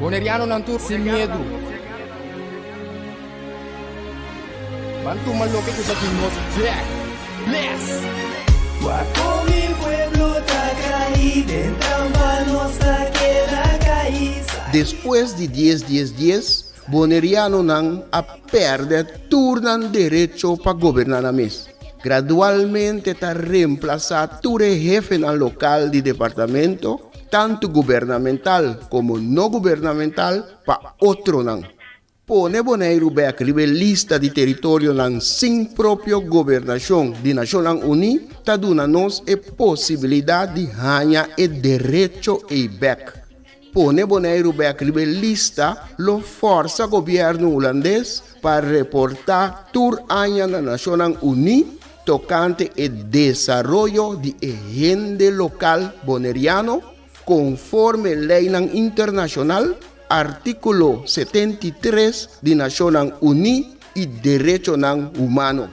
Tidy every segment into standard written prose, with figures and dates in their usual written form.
Bonerianonan tur sin miedu. Ban tuma loke ku ta di nos bek. Bless! Wak kon mi pueblo ta kai den trampa nos ta keda kai. Despues di dies dies dies, Bonerianonan a pèrdè tur nan derecho pa goberná nan mes. Gradualmente ta remplasá tur e hefenan lokal di departamento, tantu gubernamental komo no gubernamental, pa otronan. Pone Boneiru bèk riba e lista di teritorionan sin propio gobernashon di Nashonnan Uní ta duna nos e posibilidat di haña e derecho ei bèk. Pone Boneiru bèk riba e lista lo fòrsa gobièrnu hulandes pa reportá tur aña na Nashonnan Uní tokante e desaroyo di e hende lokal boneriano konforme leinan internashonal, artíkulo 73 di Nashonnan Uní i derechonan humano.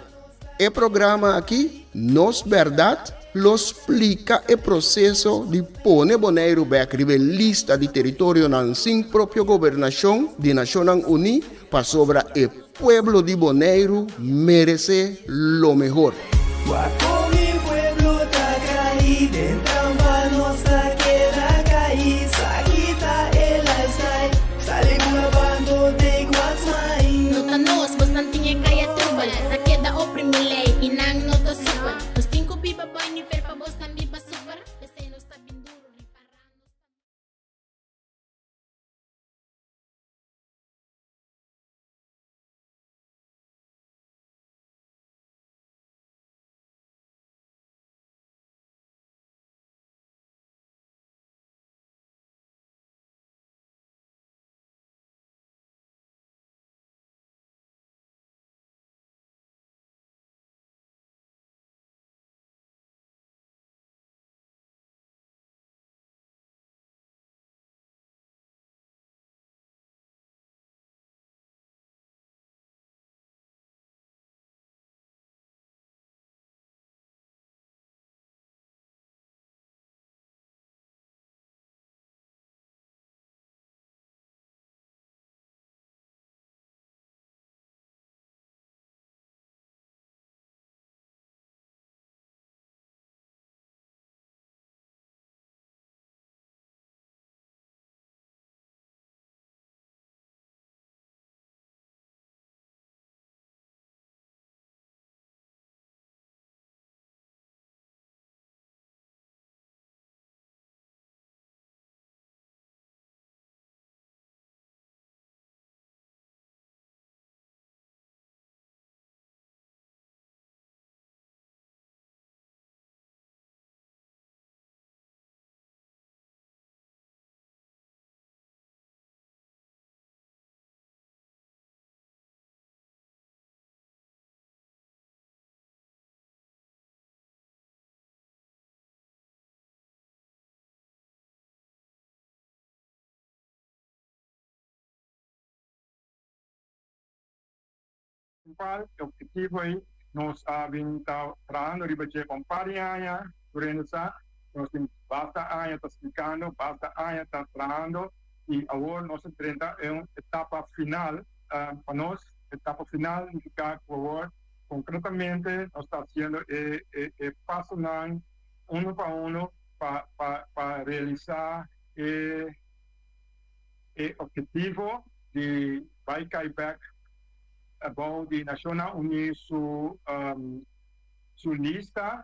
E programa aki, Nos Bèrdat, lo splika e proseso di pone Boneiru bèk riba e lista di teritorionan sin propio gobernashon di Nashonnan Uní pasobra e pueblo di Boneiru meresé lo mehor. Wak kon mi pueblo ta kai den trampa nos ta keda kai sa kita e lifestyle sali bula bando take what's mine. No ta nos, bosnan tin e kaya trubel Ta keda oprimi lei i nan no ta supel Nos tin ku biba boi nivel pa bosnan biba super P'esei nos ta bin duru ripará nos ta. Principal e objetivo ei nos a bin ta trahando riba dje pa un par di aña durante sa nos tin basta aña ta splikando basta aña ta trahando y awor nos a drenta e un etapa final pa nos etapa final nifica cu awor concretamente nos ta haciendo e e pasonan uno pa uno pa pa pa realisa e e objetivo di bai kai bek abou di Nashonnan Uní su su lista,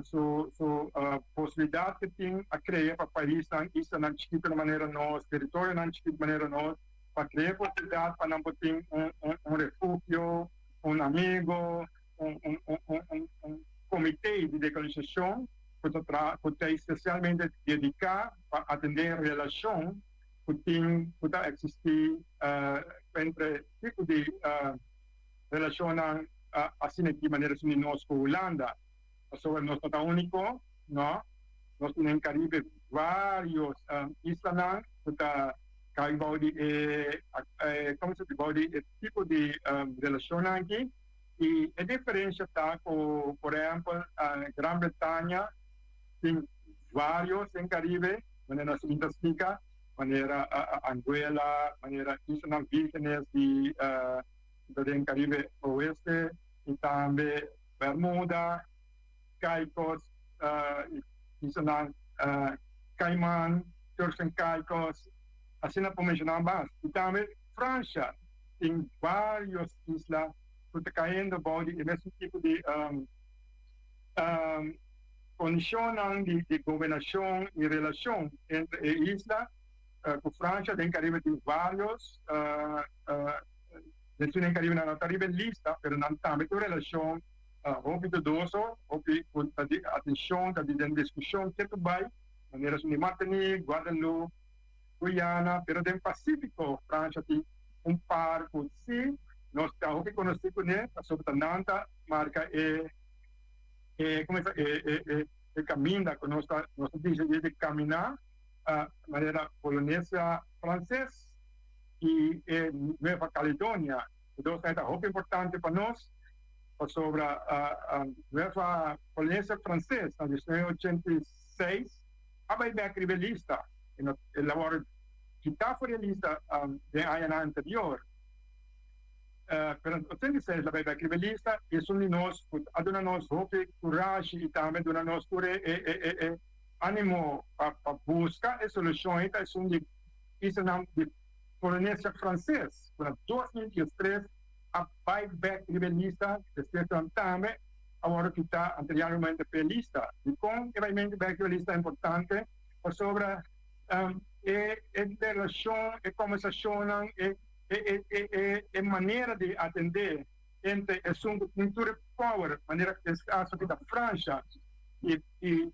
su su posibilidat ku tin a krea pa paisnan, islanan chikitu na manera nos, teritorionan chikitu manera nos, pa krea posibilidat pa nan por tin un un refugio, un amigo, un un un un un komité di dekolonisashon ku ta traha ku ta espesialmente dediká pa atendé relashon ku tin ku ta eksistí entre tipo di relashonnan asina di manera di nos ku Hulanda. Pasobra nos no ta úniko, no. Nos tin den Karibe vários islanan ku ta kai bou di e komo se di bou di e tipo di relashonnan aki. I e diferensha ta ku por ehèmpel Gran Bretania tin vários den Karibe, manera nos a bin ta splika. Manera Anguela, manera Islanan Vírgenes di den Caribe Oeste y tambe Bermuda, Caicos, Islanan Cayman, Turks and Caicos, asina por menciona mas. Y tambe Francia tin varios isla cu ta cayendo bou di e mesun tipo di Condicionnan di gobernacion y relacion entre e isla cu Francia den Caribe tin varios, den den Caribe nan no ta riba e lista, pero nan tambe tin un relacion hopi dudoso, hopi cu ta di atencion, ta di den discusion ketu bay, manera esun di Martinique, Guadeloupe, Guyana, pero den Pacifico Francia tin un par cu si nos ta hopi conoci cune pasobra ta nan ta marca e. E kuminsá e e e e kaminda ku nos ta nos ta disidí di kaminá manera Polonesia Franses i e Nueva Caledonia. E dos ta hopi importante pa nos pasobra Nueva Polonesia Franses na 1986 a bai bek riba e lista i no el a wòrdu kitá for di e lista den añanan anterior. Pero 86 la bay bek riba e lista y esun di nos cu a duna nos hopi curashi y tambe duna nos tur e e e animo pa pa busca e solucion ey ta esun di islanan di Polynesia Frances cu na 2013 a bay bek riba e lista despues cu nan tambe a wordo kita anteriormente p'e lista. Dicon e baymente bek riba e lista ta importante? Pasobra e e relacion, e conversacionnan, e. E manera di atendé entre esun ku tin tur e power, manera es kaso ki ta Fransha i e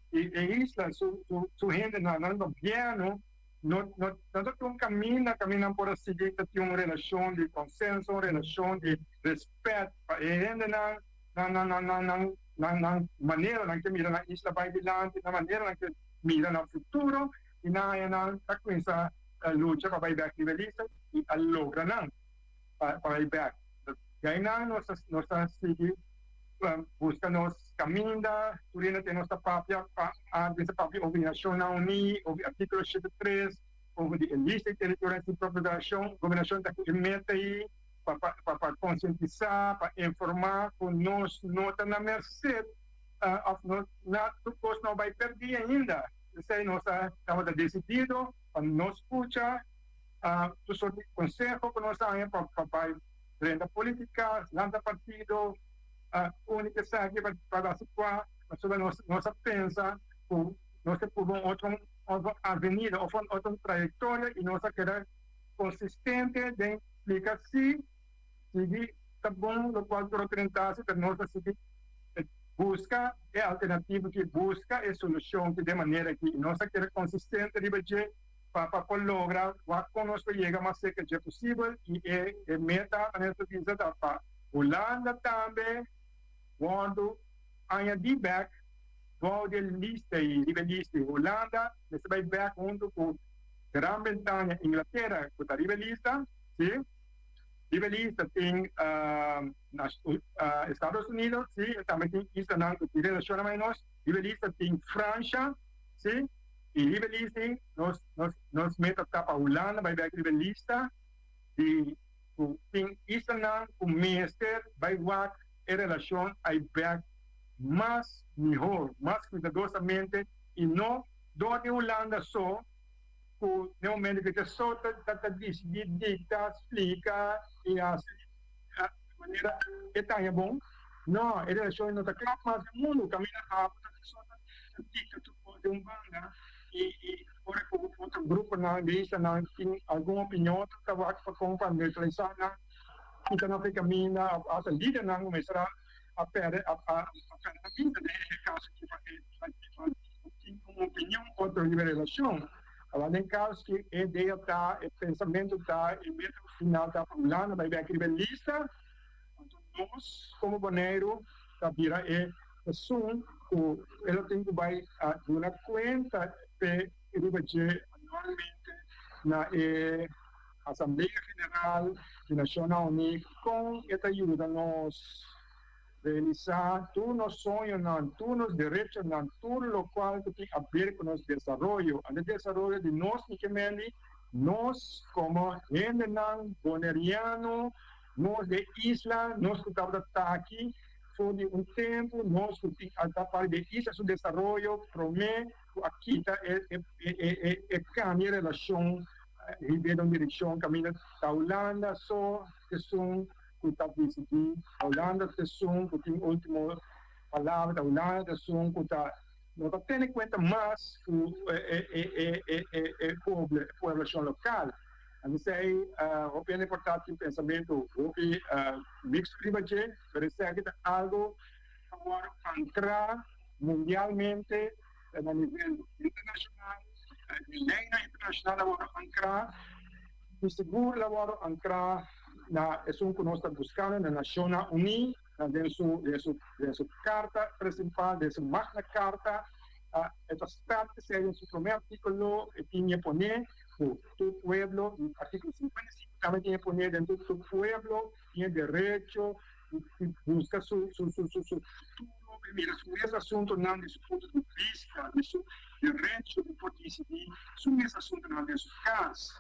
isla su hendenan, nan gobièrnu no no ta tin un kaminda kaminda nan por a sigui ta tin un relashon di konsenso, un relashon di rèspèt pa e hendenan, nan nan nan nan nan manera nan ke mira nan isla bai dilanti, nan manera nan ke mira nan futuro i nan haña nan ta kuminsá lucha pa bai bèk riba e lista i a logra nan pa bai bèk. Djainan nos ta nos ta sigui buska nos kaminda, tur hende tin nos ta papia pa antes ta papia over di Nashonnan Uní, over di artíkulo 73, over di e lista di teritorionan sin propio gobernashon. Gobernashon ta ku e meta ei pa pa pa konsientisá, pa informá ku nos no ta na merset òf no na tur kos no bai pèrdí ainda. P'esei nos a tabata desidido pa no skucha tur sort di konseho ku nos haña pa bai drenta politika, lanta partido, uni ku esaki pa hasi kua, pasobra nos nos a pensa ku nos ta purba un otro otro avenida òf un otro trayektoria i nos a keda konsistente den splika si sigui ta bon lokual tur a trentasi pero nos a sigui Buska e alternativa ki buska e solushon ki den manera ki nos a keda konsistente riba dje pa pa por logra wak kon nos por yega mas serka dje posibel i e e meta manera ta bisa ta pa Hulanda tambe wòrdu añadí bèk bou di e lista ei riba e lista ei Hulanda mester bai bèk huntu ku Gran Bretaña Inglatera ku ta riba e lista si. Riba e lista tin Estados Unidos, sí, e tambe tin islanan ku tin relashon na nos. Riba e lista tin Fransha, sí, i riba e lista nos nos nos meta ta pa Hulanda bai bek riba e lista di ku tin islanan ku mester bai wak e relashon ai bek mas mihor, mas kuidadosamente i no dor di Hulanda so. Ku den momento ku ta so ta ta disidí dikta, splika i hasi di manera e ta haña bon. No, e relashon no ta kla mas den mundu. Kaminda abo ta so ta dikta tur kos den un banda i i ora ku otro gruponan di islanan tin algun opinion otro ta wak pa kon pa neutralisá nan kita nan for e kaminda òf asta lidernan ku mester a pèrdè a pèrdè nan bida den e kaso aki pa e Tin un opinion otro riba e relacion. Awor den caso cu e idea ta, e pensamento ta, e meta final ta pa Hulanda bay bek riba e lista, anto nos como Boneiru ta bira e esun cu e lo tin cu bay a duna cuenta p'e riba dje anualmente na e Asamblea General di Nacionnan Uní con e ta yuda nos. Realisá tur nos soñonan, tur nos derechonan, tur lokual ku tin aber ku nos desaroyo. Ante desaroyo di nos Nikemendi, Nos komo hendenan boneriano, nos den isla, nos ku tabata ta aki for di un tempu, nos ku tin a ta parti den isla su desaroyo promé ku a kita e e kambia e relashon riba den un direkshon kaminda ta Hulanda so esun ku ta disidí, ta Hulanda esun ku tin último palabra, ta Hulanda ta esun ku ta. No ta tene kuenta mas ku e poblashon lokal. Esei hopi hende por ta tin pensamentu hopi miksto riba dje, pero esaki ta algu ku wòrdu ankrá mundialmente na nivel internashonal, e leinan internashonal a wòrdu ankrá i sigur lo wòrdu ankrá na esun ku nos ta buskando na Nashonnan Uní. Den su den su den su karta prinsipal, den su Magna Carta, e ta start esei den su promé artíkulo, e tin e poné ku tur pueblo, artíkulo 55 tambe tin e poné den tur tur pueblo tin e derecho di buska su su su su su futuro, di mira su mes asuntunan di su punto di bista, di su derecho di por disidí su mes asuntunan den su kas.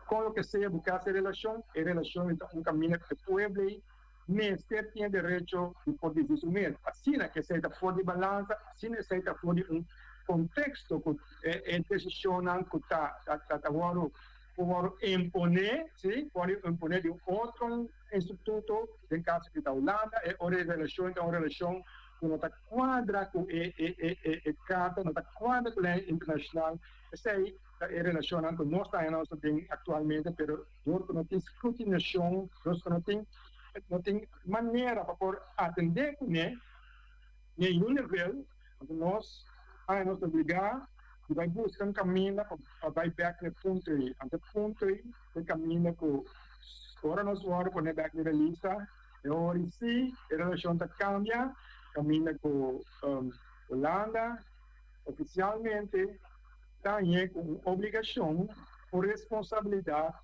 Kon loke sea bo ke hasi relashon, e relashon ta un kaminda ku e pueblo ei mester tin e derecho di por disi su mes. Asina ku esei ta for di balansa, asina esei ta for di un konteksto ku e desishonnan ku ta ta wòrdu por wòrdu imponé, si, wòrdu imponé di un otro instituto, den kaso ku ta Hulanda, e ora e relashon ta un relashon ku no ta kuadra ku e e karta, no ta kuadra ku lei internashonal, esei ta e relashonnan ku nos ta haña nos ta den aktualmente, pero. Dor ku no tin skrutinashon, dor ku no tin no tin manera pa por atendé kuné ningun nivel, anto nos a nos obligá di bai buska un kaminda pa bai bèk na e punto ei. Anto e punto ei ta e kaminda ku ora nos wòrdu pone bèk riba e lista, e ora ei sí e relashon ta kambia, kaminda ku Hulanda ofisialmente ta hañ'é ku un obligashon, un responsabilidat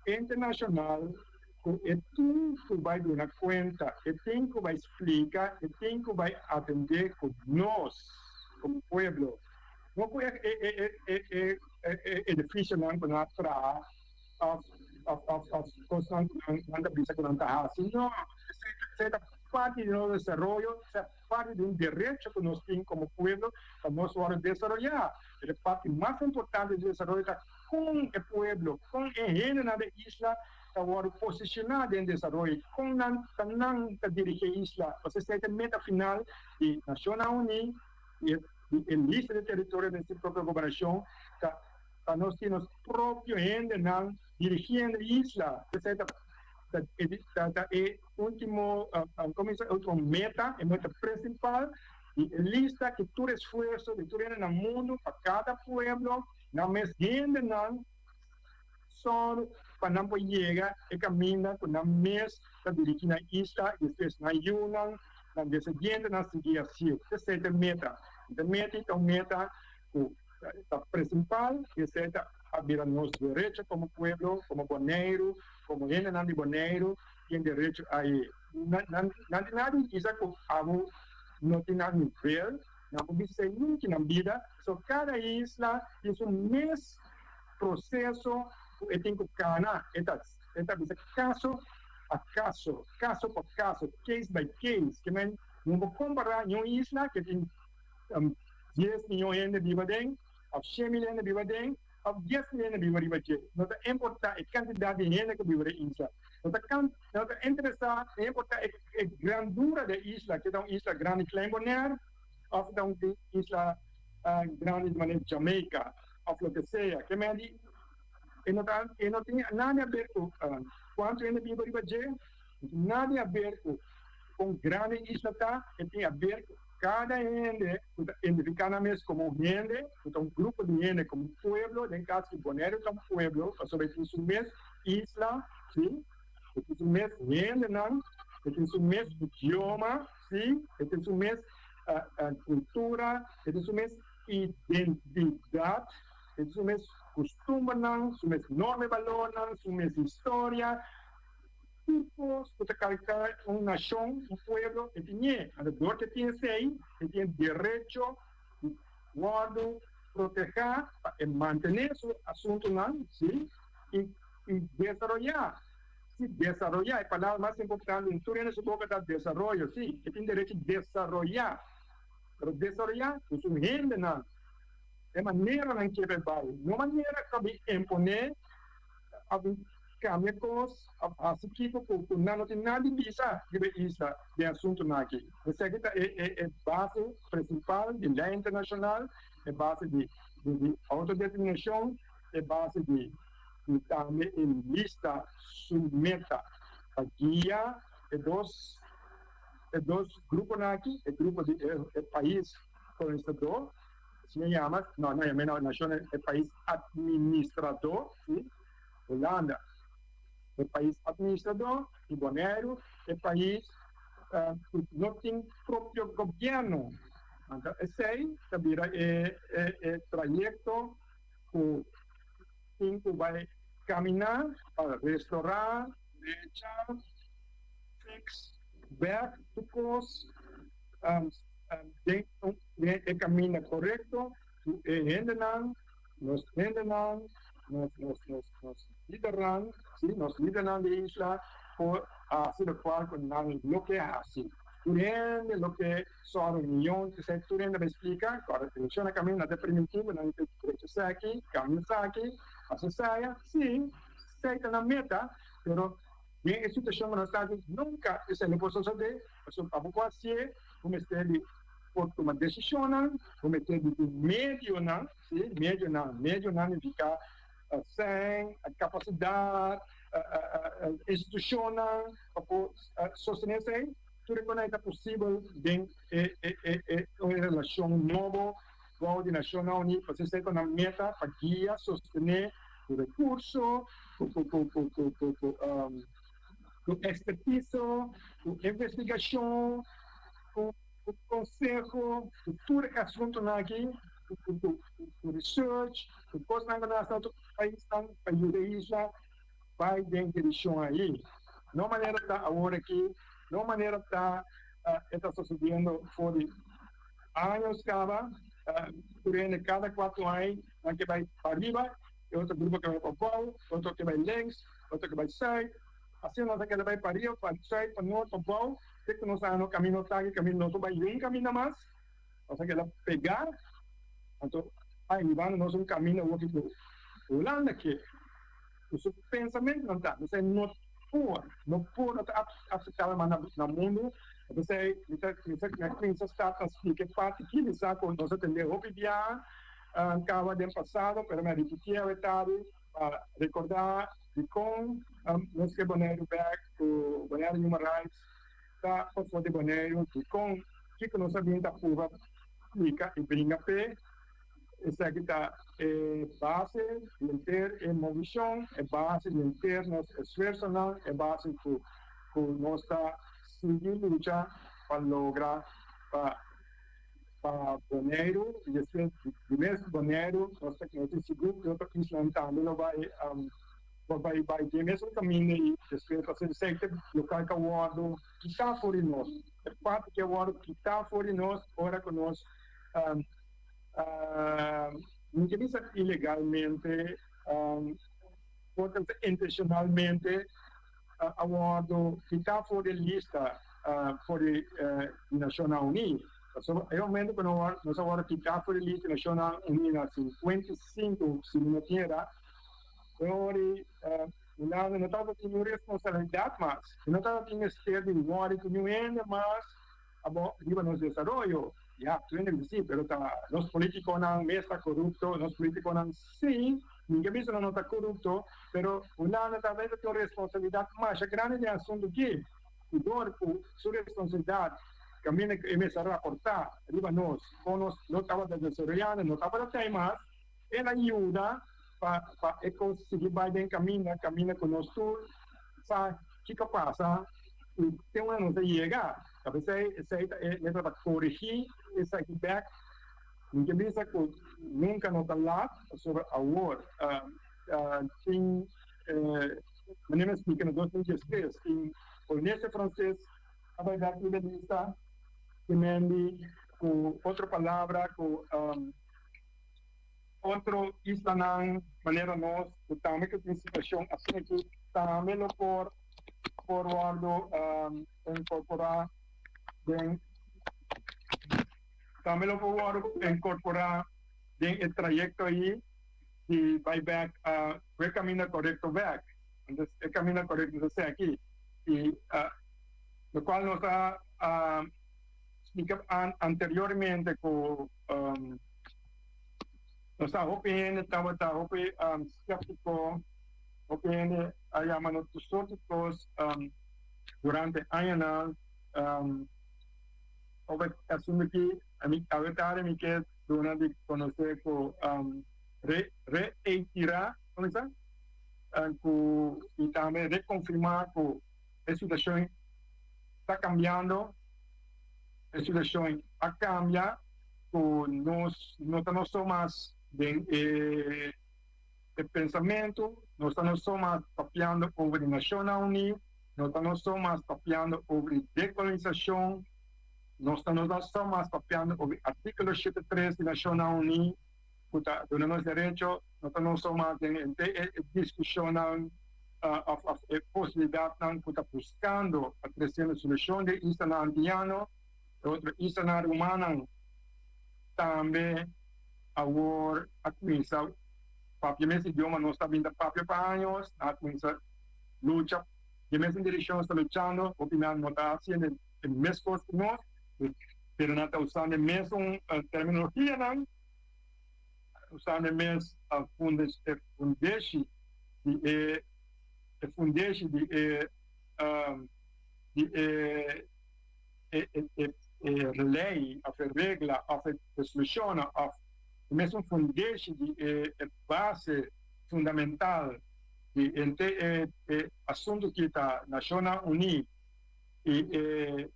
internashonal ku e tin ku bai duna kuenta, e tin ku bai splika, e tin ku bai atendé ku nos komo pueblo, no ku e edifisionan ku nan a traha òf òf kosnan ku nan ta bisa ku nan ta hasi. No, esei ta parti di nos desaroyo. Parti di un derecho ku nos tin komo pueblo pa nos wòrdu desaroyá. Pero e parti mas importante di desaroyo ta kon e pueblo, kon e hendenan di e isla ta wòrdu posishoná den desaroyo, kon nan ta nan ta dirigí e isla. Pasobra esei ta e meta final di Nashonnan Uní i di e lista di teritorio den si propio gobernashon ta pa nos tin nos propio hendenan dirigiendo e isla. Esei ta ta e ultimo, como dice, ultimo meta, e meta principal di e lista cu tur esfuerzo di tur hende na mundo pa cada pueblo, nan mes hendenan sòru pa nan por yega e caminda cu nan mes ta dirigi nan isla y despues nan yunan, nan descendientenan sigui hacié. Esey ta e meta. E meta ta un meta cu ta principal y esey ta a bira nos derecho como pueblo, como Boneiru, como hendenan di Boneiru tin derecho a e. Nan nan tin nada di bisa cu abo no tin nan nivel, nan por bisa esey nunca nan bida, so cada isla tin su mes proceso cu e tin cu cana, e ta e ta bisa caso a caso, caso pa caso, case by case, ke men no por compara ni un isla ke tin dies miyon hende biba aden of shen mil hende biba aden of dies mil hende biba riba dje. No ta importa e kantidat di hende ku biba den isla. No ta no ta interesa, no importa e e grandura di e isla, ke ta un isla grandi Klein Bonaire of ta un isla grandi di manera Jamaica of loke sea. Ke men di e no ta e no tin nada di haber ku kuantu hende biba riba dje, no tin nada di haber ku kon grandi e isla ta, e tin haber ku Kada hende ku ta identifiká nan mes komo un hende, ku ta un grupo di hende, komo un pueblo, den kaso di Boneiru ta un pueblo, pasobra e tin su mes isla, sí, e tin su mes hendenan, e tin su mes idioma, sí, e tin su mes kultura, e tin su mes identidat, e tin su mes kustumbernan, su mes norma i balornan, su mes historia. Tur kos ku ta kariká un nashon, un pueblo, e tin e. Anto dor ku e tin esei, e tin e derecho di wòrdu protehá pa e mantené su asuntunan, sí. I i desaroyá. Sí, desaroyá, e palabra mas importante den tur hende su boka ta desaroyo. Sí, e tin derecho di desaroyá. Pero desaroyá ku su hendenan, e maneranan ke bai bai, no manera ku a bin imponé, a bin kambia kos, a hasi kiko ku ku nan no tin nada di bisa riba e isla den asuntunan aki. Esaki ta e e e base prinsipal di lei internashonal, e base di di outodeterminashon, e base di di tambe e lista su meta pa guia e dos e dos gruponan aki, e grupo di e pais kolonisadó, asina yama, no, no yama e nashon, e pais atministradó, si, Hulanda, e pais atministradó, i Boneiru, e pais ku no tin propio gobièrnu. Anto esei ta bira e e trayekto ku tin ku bai kaminá pa restorá, drecha, fix bek tur kos den e kaminda korekto ku e hendenan, nos hendenan, nos nos nos nos lidernan, si, nos lidernan di isla por hasi lokual ku nan lo ke hasi. Tur hende lo ke sòru miyon, esei tur hende bai splika, ku ora elekshon a kaminda nan ta permití ku nan ta drecha esaki, kambia esaki, hasi esaya, si, esei ta nan meta, pero Den e situashon ku nos ta aki, nunka esei no por sosodé, pasobra pa bo por hasié, bo mester di por tuma desishonnan, bo mester di tin medionan, si, medionan, medionan nifiká sèn, kapasidat, institushonnan pa por sostené esei. Tur e kosnan ei ta posibel den e e relashon nobo bou di Nashonnan Uní, pasobra esei ta nan meta pa guia, sostené ku rekurso, ku ekspertiso, ku investigashon, ku konseho, ku tur e asuntunan aki, ku research, ku kosnan ku nan hasi na otro paisnan pa yuda e isla bai den direkshon ahi. No manera ta awor aki, no manera ta e ta sosediendo for di años kaba, tur hende kada kuatro aña nan ke bai pariba. E otro grupo ke bai pa bou, otro ke bai links, otro ke bai sùit. Asina nos a keda bai pa riba, pa sùit, pa nort, pa bou, te ku nos a haña no kaminda no taki, kaminda nos no bai yun kaminda mas. Nos a keda pegá. Anto a hibando nos un kaminda hopi ku Hulanda ke ku su pensamentunan ta. Nos a no por, no por, no ta akseptabel mas na mundu. P'esei mi ta mi ta kuminsá start ta splika e parti ki mi sa ku nos a tende hopi biaha. Caba den pasado, pero mi a ripití awe tardi pa recordá dikon nos ke Boneiru bek ku Boneiru Human Rights ta pafó di Boneiru, dikon kiko nos a bin ta purba splika i bringa p'e. Esaki ta e base di henter e movishon, e base di henter nos esfuersonan, e base ku nos ta sigui lucha pa logra pa. Pa Boneiru i despues di mes Boneiru nos ta nos tin sigur ku otro islanan tambe lo bai lo bai bai den e mesun kaminda i despues pa ser sekte lokal ka wòrdu kitá for di nos. E parti ke wòrdu kitá for di nos ora ku nos mi ke bisa ilegalmente por ta bisa intenshonalmente a wòrdu kitá for di e lista for di Nashonnan Uní. Pasobra e momento ku nos a wòrdu kitá for di lista di Nashonnan Uní na 55, si mi no tin era, e ora ei Hulanda no tabata tin niun responsabilidat mas, e no tabata tin mester di wòrdu ku niun hende mas abo riba nos desaroyo. Ya, tur hende bisa si, pero ta nos politikonan mes ta korupto, nos politikonan si, mi ke bisa nan no ta korupto, pero Hulanda tambe ta tin un responsabilidat masha grandi den asuntu aki. I dor ku su responsabilidat kaminda ku e mes a raportá riba nos kon nos no tabata desaroyando, no tabata tei mas, el a yuda pa pa e kos sigui bai den kaminda, kaminda ku nos tur sa kiko pasa i te unda nos a yega. Ta p'esei esei ta e mester pa korigí esaki bèk. Mi ke bisa ku nunka no ta lat pasobra awor tin Manera mi a splika na 2013, tin Polinesia Franses a bai bek riba e lista, te mendi ku otro palabra ku Otro islanan manera nos ku tambe ku tin situashon asina aki tambe lo por por wòrdu inkorporá den tambe lo por wòrdu inkorporá den e trayekto ayi di bai bèk ku e kaminda korekto bèk. Entonces e kaminda korekto ta esaki i lokual nos a splika anteriormente ku Nos sa hopi hende tabata hopi skeptiko, hopi hende a yama nos tur sorti kos durante añanan. Over e asuntu aki, ami awe tarde mi ke duna di konosé ku re reitira, komo sa? Ku i tambe rekonfirmá ku e situashon ta kambiando, e situashon a kambia. ku nos no ta nos so mas den e pensamentu, nos ta nos so mas papiando over di Nashonnan Uní, no ta nos so mas papiando over di dekolonisashon, nos ta nos so mas papiando over di artíkulo 73 di Nashonnan Uní ku ta duna nos derecho, no ta nos so mas den e diskushonnan òf e posibilidatnan ku ta buskando pa trese un solushon den islanan antiano. E otro islanan rumannan tambe awor a cuminsa papia mes idioma nos ta binta papia pa años, nan a cuminsa lucha den mesun direccion nos ta luchando, hopi nan no ta haciendo e mes cos cu nos, pero nan ta usando e mesun terminologianan, usando e mes fundeshi di e fundeshi di e di e. e lei of e regla of e resolushonnan of e mesun fundeshi di e base fundamental di henter e asuntu ki ta Nashonnan Uní i e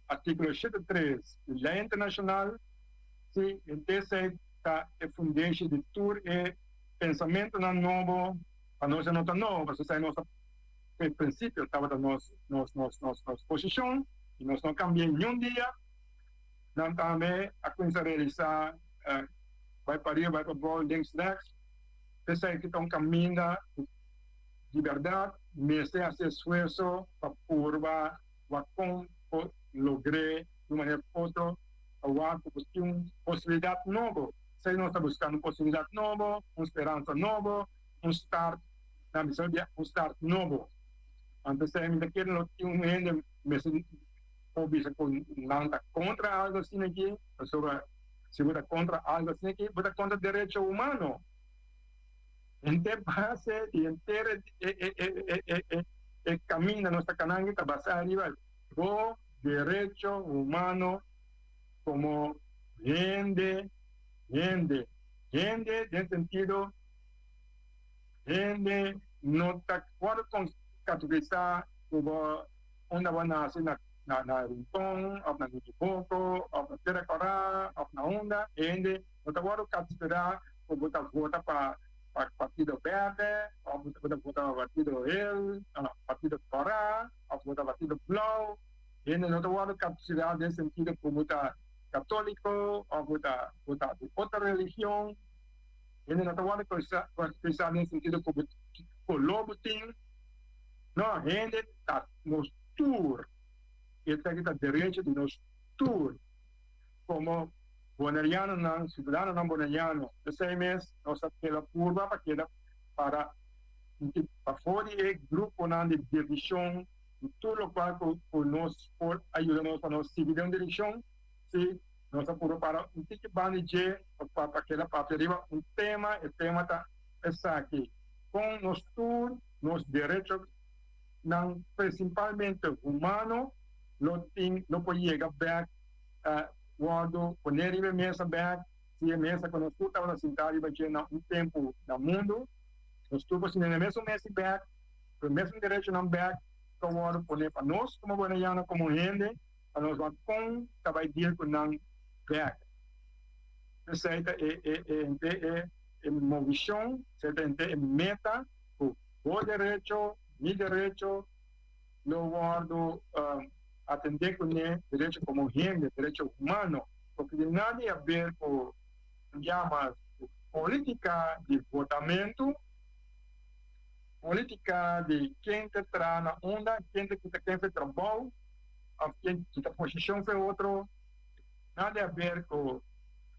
artíkulo 73 di lei internashonal, si henter esei ta e fundeshi di tur e pensamentunan nobo, pa nos e no ta nobo, pasobra esei nos ta. E prinsipio tabata nos nos nos nos nos posishon i nos no kambi'é niun dia. Nan tambe a kuminsá realisá bai pa riba, bai pa bou, links, rèks. P'esei ki ta un kaminda ku di bèrdat mester hasi esfuerso pa purba wak kon por logr'é di un manera òf otro pa wak ku por tin un posibilidat nobo. Esei nos ta buskando, un posibilidat nobo, un speransa nobo, un start. Na mi sabia un start nobo. Anto esei mi ta kere lo tin un hende mester por bisa ku nan ta kontra algo asina aki, pasobra si bo ta kontra algo asina aki bo ta kontra derecho humano. Henter base di henter e kaminda nos ta kana aki ta basa riba bo derecho humano komo hende, hende, hende den sentido. Hende no ta wòrdu kategorisá ku bo unda bo nase na na Rincon òf na Nikiboko òf na Tera Kòrá òf na unda. Hende no ta wòrdu kategorisá ku bo ta vota pa partido bèrdè òf bo ta vota pa partido hel, partido kòrá òf bo ta partido blou. Hende no ta wòrdu kategorisá den sentido ku bo ta katóliko òf bo ta bo ta di otro religion. Hende no ta wòrdu karakterisá den sentido ku bo ki koló bo tin. No, hende ta nos tur. I esaki ta derecho di nos tur komo bonerianonan, siudadanonan boneriano. P'esei mes nos ta keda purba pa keda para pafó di e gruponan di divishon di tur lokual ku nos por a yuda nos pa nos sigui den un direkshon. Si. Nos a puru para un tiki banda di dje pa pa keda papia riba un tema, e tema ta esaki, kon nos tur nos derechonan principalmente humano lo tin lo por yega bek wordo pone riba e mesa bek, si e mesa ku nos tur tabata sinta riba dje na un tempu na mundu, nos tur por sinta na e mesun mesa bek, ku e mesun derechonan bek ta wordo pone pa nos komo boneriano komo hende. Pa nos wak kon ta bai deal ku nan bek. Esei ta e e e henter e e movishon, esei ta henter e meta ku bo derecho, mi derecho lo wòrdu atendé kuné, derecho komo hende, derecho humano, porque di nada di haber ku yama. Polítika di votamentu, polítika di ken ta traha na unda, ken ta kita ken fe trabou òf ken kita posishon fe otro, nada di haber ku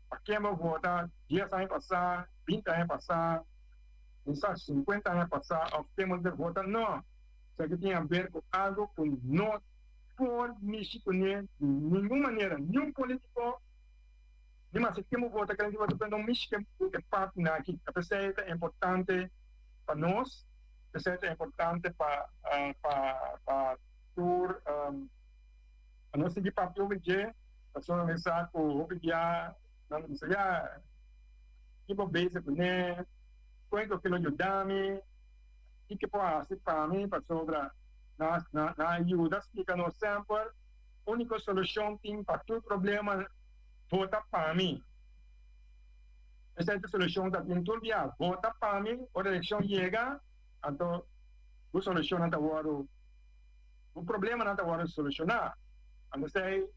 pa ken bo vota dies aña pasá, binti aña pasá, kisas sinkuenta aña pasá òf ken bo ta vota, no. Esaki tin haber ku algu ku no por mishi kuné di ningun manera, niun polítiko. Ni mas e tempu bo ta kere bo ta prende un mishi ku e partinan aki. Ta p'esei ta importante pa nos, p'esei ta importante pa pa pa tur pa nos sigui papia over dje, pasobra mi sa ku hopi bia nan ta bisa ya ki bo bezig kuné, kon ku lo yuda mi, kiko por hasi pa mi, pasobra nan nan a yuda splika nos semper úniko solushon tin pa tur problema. Vota pa mi. Esei ta solucion ta tin tur bia. Vota pa mi ora eleccion yega, anto bo solucionnan ta wordo, bo problemanan ta wordo soluciona. Anto esei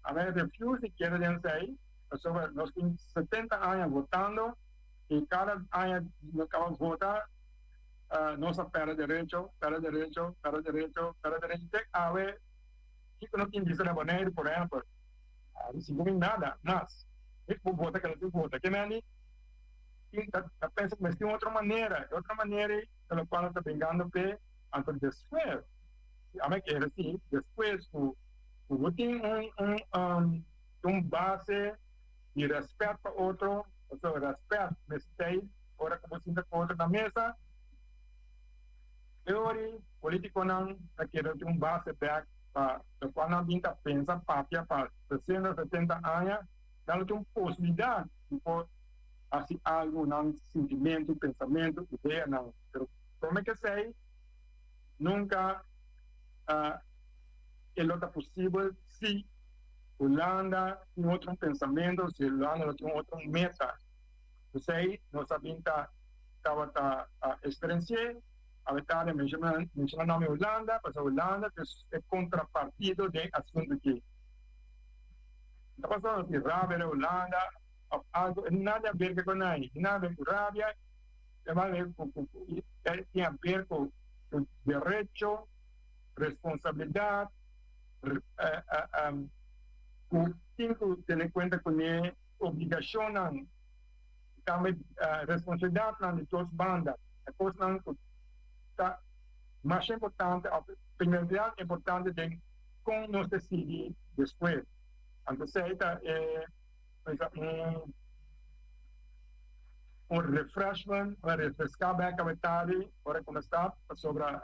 a mi refuse di kere den esei, pasobra nos tin 70 aña votando y cada aña nos caba vota nos a perde derecho, perde derecho, perde derecho, perde derecho te awe kico nos tin bisa na Boneiru por ehempel. No sigo mi nada mas. Mi por vota keda tin vota. Ke meni tin ta ta pensa ku mester tin otro manera. E otro manera ei ta lokual nan ta bringando p'e. Anto despues, si ame kere si, despues ku ku bo tin un un un base di rèspèt pa otro, pasobra rèspèt mester ei ora ku bo sinta ku otro na mesa, e ora ei politikonan ta keda tin un base bèk. Pa locual nan bin ta pensa papia pa 60, 70 aña, nan lo tin un posibilidad di por haci algo, nan sintimento, pensamento, ideanan. Pero prome ke esey, nunca e lo ta posibel si Hulanda tin otro pensamento, si Hulanda lo tin otro meta. Esey nos a bin ta tabata experienci'e. Awe tarde menciona menciona nome Hulanda, pasobra Hulanda ta e contrapartido den asunto aki. No ta pasobra nos tin rabia den Hulanda of algo, e nada di haber cu nan, e nada haber cu rabia, e mas haber cu cu cu e tin haber cu cu derecho, responsabilidad, cu tin cu tene cuenta cune obligacionnan. Tambe responsabilidatnan di dos banda, e kosnan ku ta masha importante òf primordial importante den kon nos ta sigui despues. Anto esei ta e un un refreshment, un refreská bèk awe tardi ora ku nos ta pasobra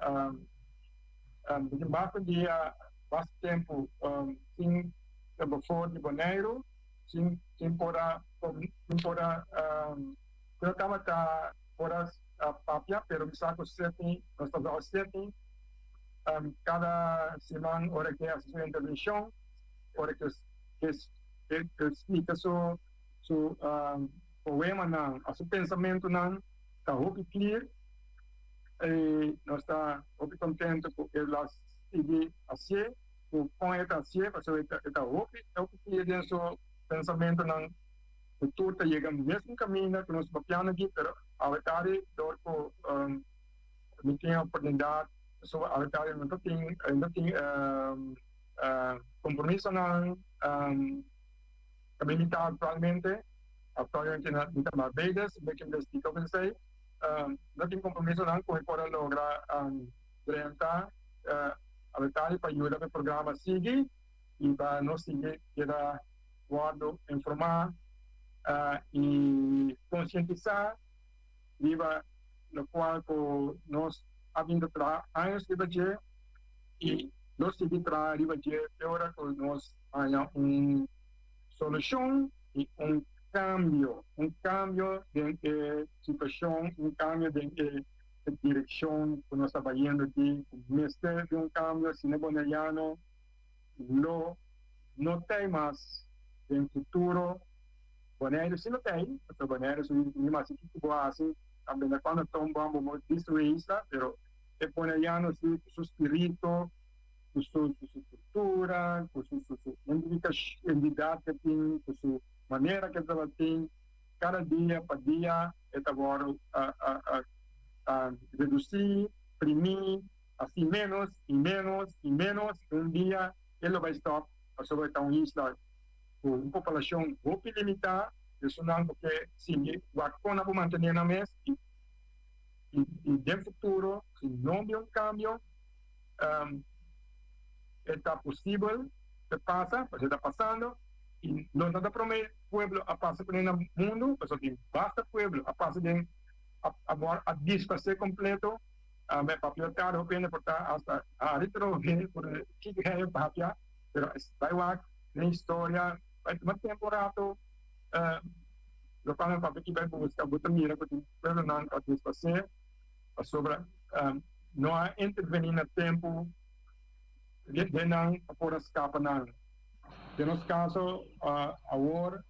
tin basta dia, basta tempu sin ta for di Boneiru. Sin sin por a sin por a ku no tabata por a papia pero mi sa ku Seti nos ta usá Seti kada siman ora ke hasi su intervenshon ora ke ke splika su su poemanan òf su pensamentunan ta hopi clear i nos ta hopi kontento ku el a sigui hasié. Ku kon e ta hasié, pasobra e ta hopi hopi pia den su pensamentunan ku tur ta yega mesun kaminda ku nos papiando aki, pero awe tardi dor ku mi tin e oportunidat, pasobra awe tardi no ta tin no tin kompromisonan ta mi ta aktualmente, aktualmente mi ta Barbados, mi ke investigá esei, no tin kompromisonan ku mi por a logra drenta. Abetali pa yuda pa e programa sigui y pa nos sigui keda wordo informa y concientisa riba locual cu nos a bin ta traha años riba dje y lo sigui traha riba dje te ora cu nos haña un solucion y un cambio, un cambio den e situacion, un cambio den e. E direkshon ku nos ta bayendo aki ku mester di un kambio, si no boneriano lo no tei mas den futuro. Boneiru si lo tei, pasobra Boneiru su mi mas si kiko bo hasi, ta benda kuando ton bon bo por destrui e isla, pero e boneriano si ku su spirito, ku su ku su kultura, ku su su su identidat ke tin, ku su manera ke tabatin. Kada dia pa dia e ta wòrdu redusí, primí, hasi ménos i ménos i ménos i un dia e lo bai stòp pasobra e ta un isla ku un populashon hopi limitá, esunnan ku ke sigui wak kon nan por mantené nan mes i den futuro si no bin un kambio e ta posibel e pasa pasobra e ta pasando i no ta promé pueblo a pasa kuné na mundu pasobra tin basta pueblo a pasa den a wòrdu a disfasé kompleto. Me papia kar hopi hende por ta hasta hari trobe por kiko hende papia pero bai wak den historia bai tuma tempo rato lokual me papia ki bai buska bo ta mira ku tin pueblonan ku a disfasé pasobra no a interveni na tempo den nan pa por a skapa nan. Den nos kaso awor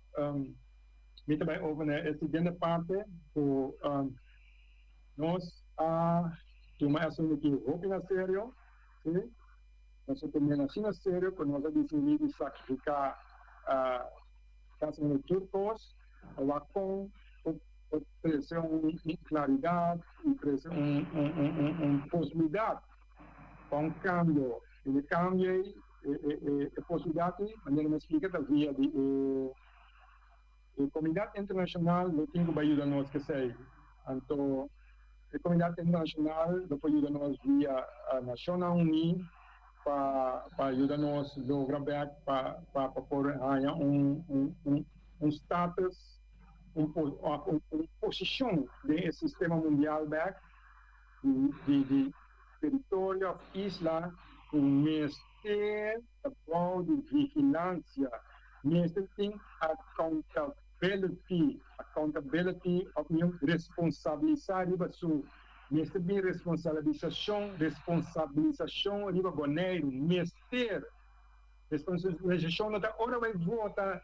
mi ta bai over na e siguiente parte ku Nos a tuma e asuntu aki hopi na serio, sí, nos a tum'é asina serio ku nos a disidí di sakrifiká kasi tur kos pa wak kon por trese un klaridat i trese un posibilidat pa un kambio. I e kambio ei, e posibilidat ei, manera mi a splika, ta via di e. E komunidat internashonal lo tin ku bai yuda nos k'esei. Anto e komunidat internashonal lo por yuda nos via Nashonnan Uní pa pa yuda nos logra bèk pa pa pa por haña un un un status, un òf un posishon den e sistema mundial bèk di di di teritorio òf isla ku mester ta bou di vigilansia. Mester tin accountability, accountability of mi responsabilisa riba su, mester bin responsabilisacion, responsabilisacion riba Boneiru, mester, responsabilisacion no ta ora bay vota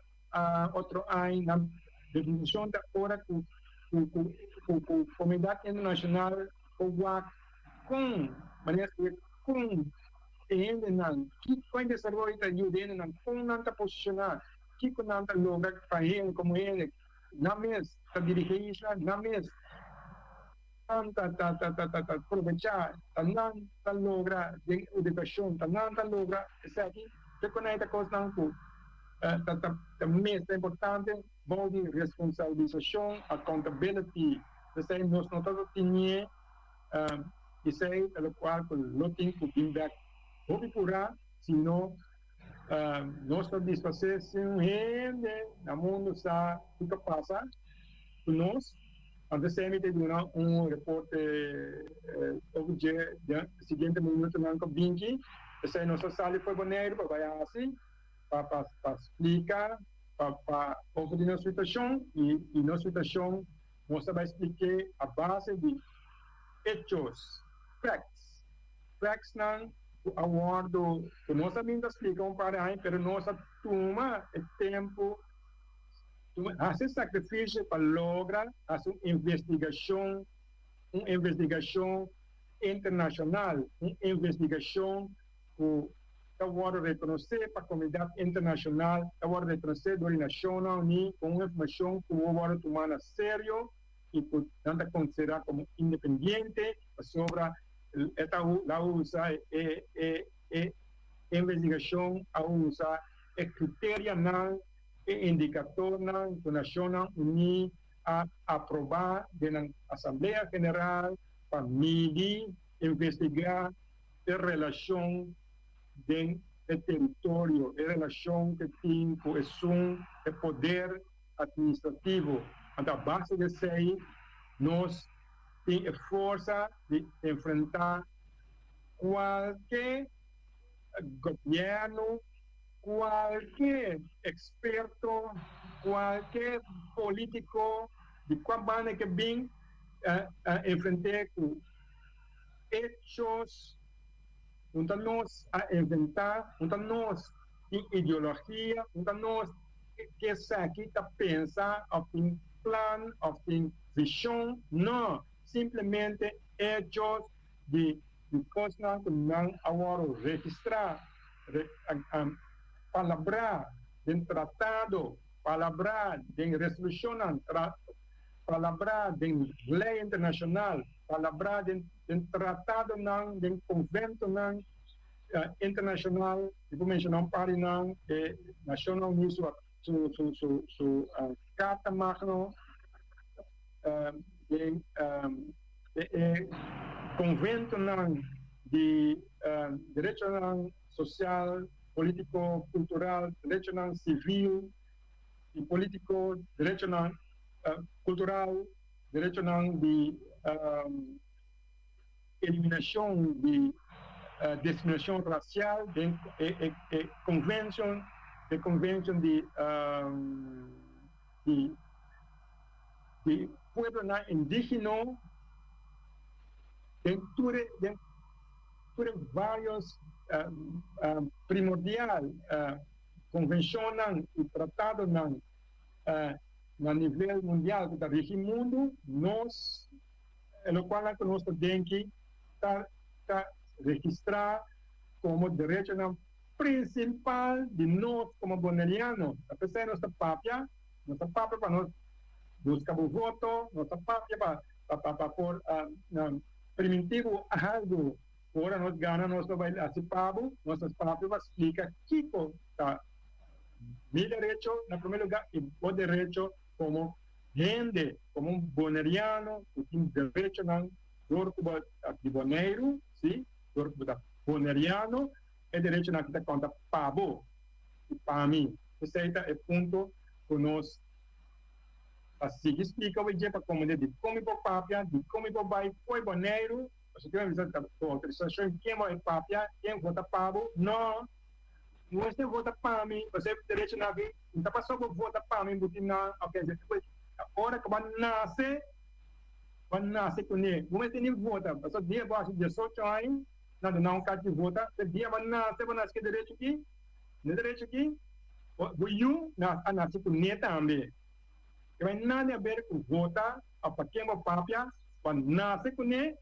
otro aña, nan definición ta ora cu cu cu cu cu comunidad internacional por wak con, manera con. E hendenan, kiko e desaroyo ta yuda hendenan, kon nan ta posishoná, kiko nan ta logra pa hende komo hende, nan mes ta dirigí e isla, nan mes nan ta ta probechá, ta nan ta logra den edukashon, ta nan ta logra esaki, te kon ei ta kosnan ku ta ta mes ta importante bou di responsabilisashon, accountability, p'esei nos no ta tinié. Esei ta lokual ku lo tin ku bin bek hopi purá, si no nos ta disfasé sin un hende na mundu sa kiko a pasa ku nos. Anto esei mi ta duna un reporte over dje den siguiente minutonan ku binki. Esei nos a sali for Boneiru pa bai hasi pa pa splika pa pa over di nos situashon i nos situashon Nos ta bai splik'é a base di hechos, facts. Factsnan ku a wòrdu, ku nos a bin ta splika un par di aña, pero nos a tuma e tempu, tuma, hasi e sakrifisio pa logra hasi un investigashon, un investigashon internashonal, un investigashon ku ta wòrdu rekonosé pa komunidat internashonal, ta wòrdu rekonosé dor di Nashonnan Uní komo un informashon ku bo wòrdu tumá na serio i ku nan ta konsiderá komo independiente, pasobra e ta la usa e e investigashon a usa e kriterianan, e indikatornan ku Nashonnan Uní a aprobá den nan Asamblea General pa midi, investigá. E relashon den e teritorio, e relashon ke tin ku esun e poder atministrativo. Anto a base di esei nos tin e forsa di enfrentá kualke gobièrnu, kualke eksperto, kualke polítiko di kua banda ke bin enfrent'é ku. Hechos, un ta nos a inventá, un ta nos tin ideologia, un ta nos ke esaki ta pensa òf tin plan òf tin vishon. No, simplemente hechos di kosnan ku nan a wòrdu registrá, palabrá den tratado. palabrá den resolushonnan, palabrá den lei internashonal, palabrá den tratadonan, den konventonan internashonal, mi por menshoná un par di nan, e Nashonnan Uní su su su Karta Magno, den e konventonan di derechonan sosial, polítiko, kultural, derechonan sivil i polítiko, derechonan kultural, derechonan di eliminashon di diskriminashon rasial den e konvenshon, e konvenshon di di pueblonan indigeno den tur e den tur e varios primordial konvenshonnan i tratadonan na nivel mundial ku ta rigi mundu, nos e lokualnan ku nos ta denki ta ta registrá komo derechonan prinsipal di nos komo boneriano. Ta p'esei nos ta papia, nos ta papia pa nos buska bo voto, nos ta papia pa pa pa por primintí bo algu. Ora nos gana nos lo bai hasi pa bo, nos ta papia pa splika kiko ta mi derecho na promé lugá i bo derecho komo hende, komo un boneriano ku tin derechonan dor ku bo ta di Boneiru, sí, dor ku bo ta boneriano, e derechonan aki ta konta pa bo i pa mi. Esei ta e punto ku nos ta sigui splika wei dje pa komprendé dikon mi por papia, dikon mi por bai fo'i Boneiru. Pasobra ken a bisa ta ku outorisashon ken bo a papia, ken vota pa bo? No, no es ken vota pa mi, pasobra e derechonan aki no ta pasobra bo vota pa mi bo tin nan. Oke, ora ku bo a nase, bo a nase kuné, bo mester ni vota, pasobra dia bo hasi diesocho aña nan duna un karchi vota, e dia bo a nase, bo nase ku e derecho aki, e derecho aki, bo yu a nase kuné tambe. E bai nada haber ku vota òf pa ken bo papia, bo a nase kuné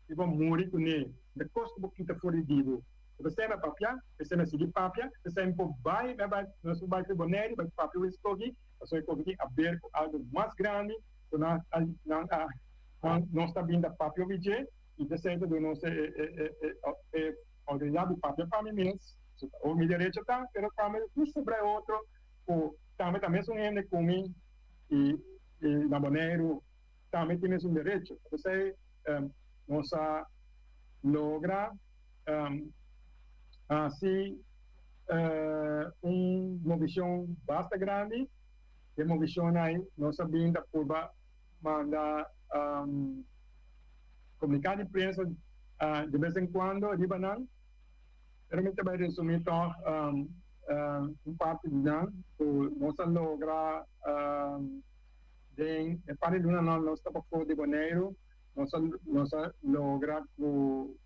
i bo a muri kuné. No ta kos ku bo kita for di di bo. Bo ta sema papia, bo sema sigui papia, bo sema por bai, bai bai, nos por bai for Boneiru bai papia wes koki, pasobra e koki tin haber ku algu mas grandi ku nan a nan a nan nos ta bin ta papia obi dje i p'esei ta duna nos e e e e outoridat di papia pa mi mes, mi derecho ta, pero tambe no sobra e otro ku tambe ta mesun hende ku mi i na Boneiru tambe tin mesun derecho. P'esei nos a logra hasi un movishon basta grandi. E movishon ei nos a bin ta purba manda komuniká di prensa de bes en kuando riba nan. Pero mi ta bai resumí tòg un parti di nan ku nos a logra den e par di lunanan nos ta pafó di Boneiru, nos a nos a logra ku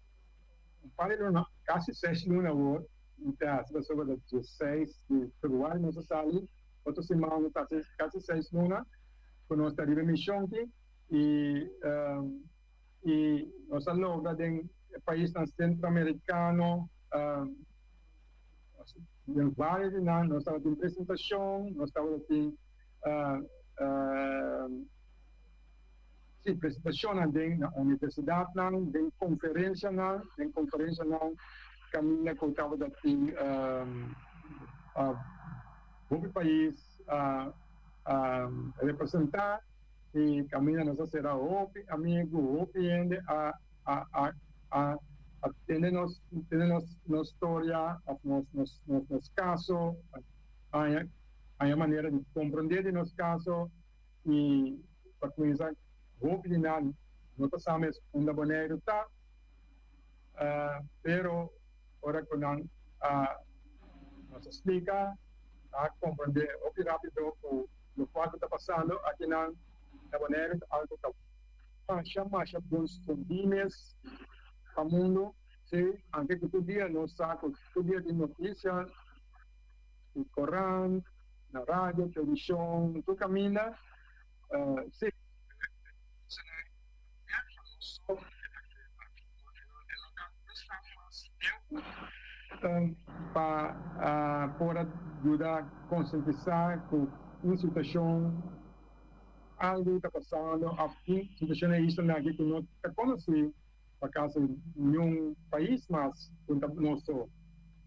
un par di luna, kasi seis luna awor, mi ta hasi pasobra ta diesseis di februari nos a sali, otro siman nos ta hasi kasi seis luna ku nos ta riba e mishon aki i i nos a logra den e paisnan centroamericano, den varios di nan nos tabatin presentacion, nos tabatin si presentacionnan den na universidadnan, den conferencianan, den conferencianan caminda cu tabata tin hopi pais representa. I kaminda nos a sera hopi amigu, hopi hende a a a a a tende nos tende nos nos storia òf nos nos nos nos kaso, a haña haña manera di komprondé di nos kaso i pa kuminsá hopi di nan no ta sa mes unda Boneiru ta, pero ora ku nan a nos a splika a komprondé hopi rápido ku Lokual ku ta pasando akinan na Boneiru ta algu ta masha masha bon skondí mes pa mundu. Sí, anke ku tur dia nos sa ku tur dia tin notisia di korant, na radio, televishon, tur kaminda. Sí. pa por a yuda konsientisá ku un situashon algu ta pasando òf tin situashon na e islanan aki ku no ta konosí pa kasi niun pais mas ku ta nos so.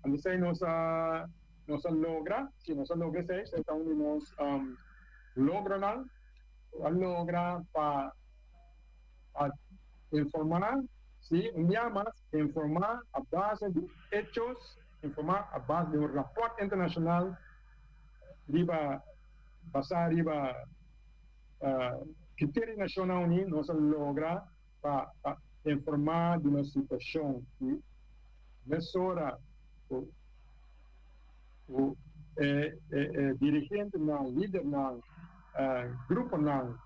Anto esei nos a nos a logra, si nos a logra esei, esei ta un di nos logronan ku a logra pa pa informá, si, un bia mas informá a base di hechos, informá a base di un rapòrt internashonal riba basá riba kriterio di Nashonnan Uní nos a logra pa informá di nos situashon i mesora ku ku e dirigentenan, lidernan, gruponan,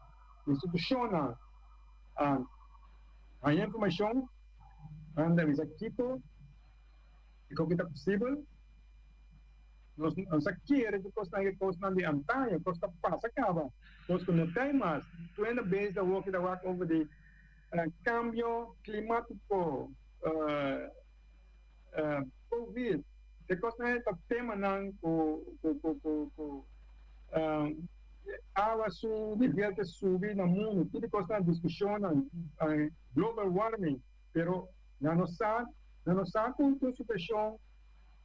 institushonnan a haña informashon, nan ta bisa kiko i kon ki ta posibel. Nos no sa kere ku kosnan e kosnan di antaño, kos ta pasa kaba, kos ku no ta ei mas. Tur hende bes awor ki ta wak over di kambio klimatiko, covid, e kosnan ei ta temanan ku ku awa su nivel ta subi na mundu, tur e kosnan diskushonnan, global warming, pero nan no sa, nan no sa ku un situashon.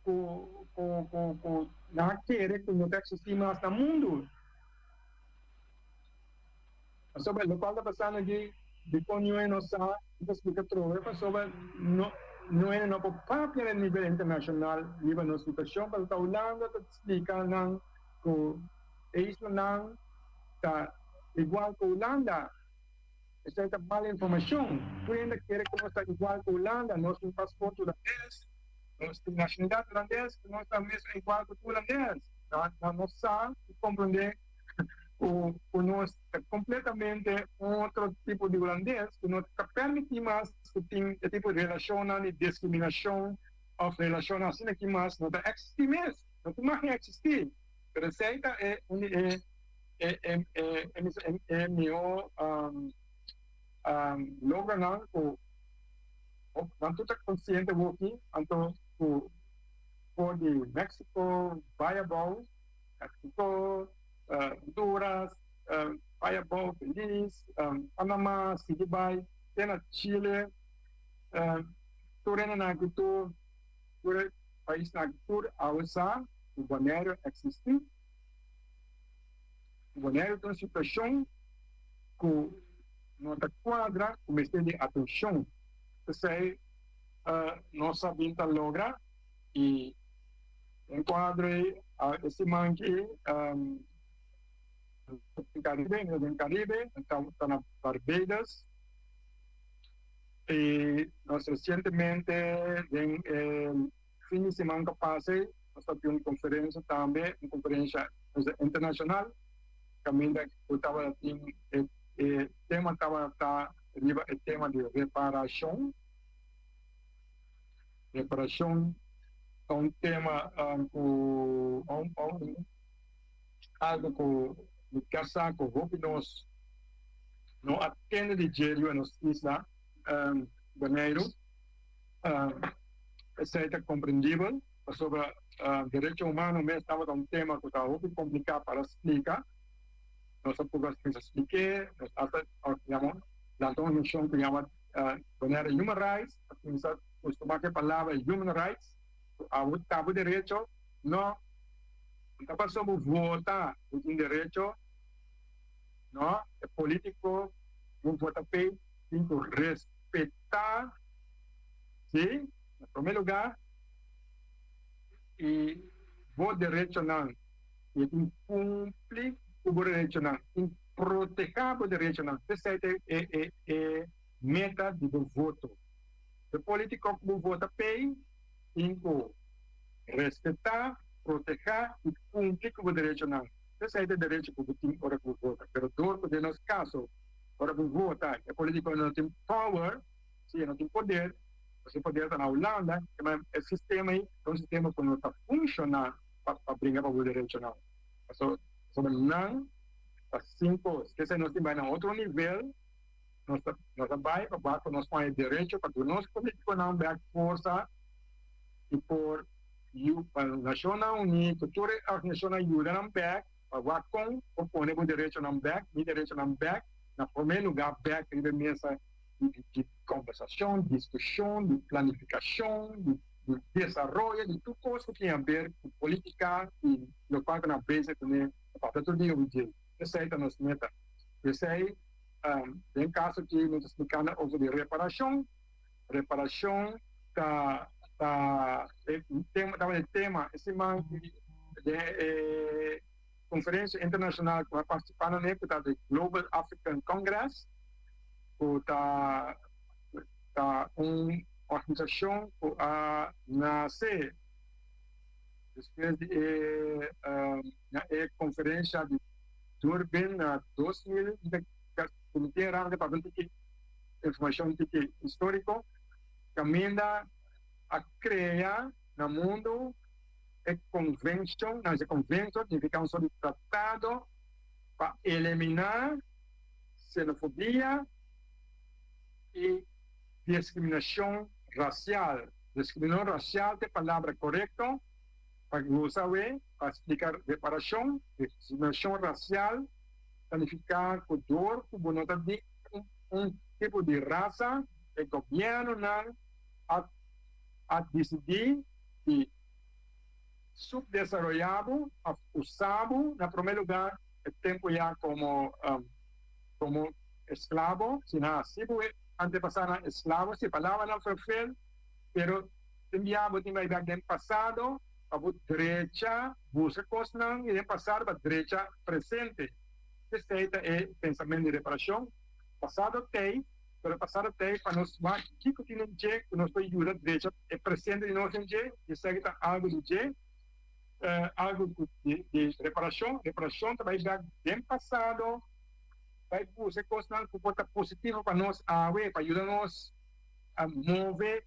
ku ku ku ku nan a kere ku no ta eksistí mas na mundu. Pasobra lokual ta pasando aki dikon niun hende no sa, mi ta splika atrobe pasobra no niun hende no por papia na nivel internashonal riba nos situashon pasobra ta Hulanda ta splika nan ku e islanan ta igual ku Hulanda. Esei ta mal informashon. Tur hende kere ku nos ta igual ku Hulanda, nos tin pasport hulandes, nos tin nashonalidat hulandes, ku nos ta mesun igual ku tur hulandes. Nan no sa i komprondé ku ku nos ta kompletamente un otro tipo di hulandes ku no ta permití mas ku tin e tipo di relashonnan di diskriminashon òf relashonnan asina aki mas no ta eksistí mes, no tin mag eksistí. Pero esei ta e un di e e e e e mester e e mihó logronan ku nan tur ta konsiente woki anto ku for di Mexico bai abou Mexico, Honduras bai abou Belize, Panama sigui bai te na Chile tur hendenan aki tur tur e paisnan aki tur awe sa ku Bonaire eksistí. Boneiru ta un situashon ku no ta kuadra ku mester di atenshon. P'esei nos a bin ta logra i den kuadro ei e siman aki den Karibe, den Karibe ta na Barbados i nos resientemente den e fin di siman ku a pasa ei nos ta tin un konferensia tambe, un konferensia internashonal kaminda ku tabata tin e tema tabata riba e tema di reparashon. Reparashon ta un tema ku algu ku mi kier sa ku hopi nos no a tende di dje riba nos isla Boneiru. Esei ta komprendibel pasobra derecho humano mes tabata un tema ku ta hopi kompliká para splika. Nos a purba kuminsá splik'é, nos asta yama lanta un organisashon ku yama Bonaire Human Rights, a kuminsá kustumá ku e palabra human rights, ku abo ta bo derecho, no, no ta pasobra bo vota bo tin derecho, no, e polítiko bo vota p'e tin ku respetá. Sí, na promé lugá i bo derechonan, i e tin kumpli ku bo derechonan, tin protehá bo derechonan. Esei ta e e e meta di bo voto. E polítiko ku bo vota p'ei tin ku respetá, protehá i kumpli ku bo derechonan. Esei ta e derecho ku bo tin ora ku bo vota. Pero dor ku den nos kaso ora bo vota e polítiko no tin power. Si e no tin poder, pasobra e poder ta na Hulanda, e sistema ei ta un sistema ku no ta funshoná pa bringa pa bo derechonan. Pasobra nan ta sin kos. Kese nos tin bai na otro nivel, nos ta nos a bai pa bak ku nos pon e derecho pa duna nos politikonan bek forsa i por. Yu pa Nashonnan Uní ku tur e organisashonnan yuda nan bèk pa wak kon por pone bo derechonan bèk, mi derechonan bèk, na promé lugá bèk riba e mesa di kòmbersashon, diskushon, di planifikashon, di desaroyo, di tur kos ku tin haber ku polítika i lokual ku nan bezig kuné ta papia tur dia obi dje. Esei ta nos meta. P'esei den kaso aki nos ta splikando over di reparashon. Reparashon ta ta e tema tabata e tema e siman den e konferensia internashonal ku a partisipá na ne ku ta di Global African Congress ku ta ta un organisashon ku a nase despues di e na e konferensia di Durban na 2000 ku mi tin erante pa tiki informashon tiki históriko kaminda a krea na mundu e konvenshon, nan e konvento significa un sort di tratado pa eliminá xenofobia i diskriminashon rasial. Diskriminashon rasial ta e palabra korekto pa usa awe pa splika reparashon. Diskriminashon rasial ta nifiká ku dor ku bo no ta di un tipo di rasa e gobièrnunan a a disidí di subdesaroyá bo òf usa bo na promé lugá e tempu ya komo komo esklabo, si nan hasi bo e antepasadonan esklabo, si palabranan ferfel, pero tin bia bo tin bai bèk den pasado pa bo drecha, buska kosnan di den pasado pa drecha presente. Esei ta e pensamentu di reparashon. Pasado t'ei. Pero pasado tei pa nos wak kiko tin den dje ku nos por yuda drecha e presente di nos den dje, i esaki ta algu di dje, algu ku di reparashon. Reparashon ta bai bek den pasado, bai buska e kosnan ku por ta positivo pa nos awe, pa yuda nos a move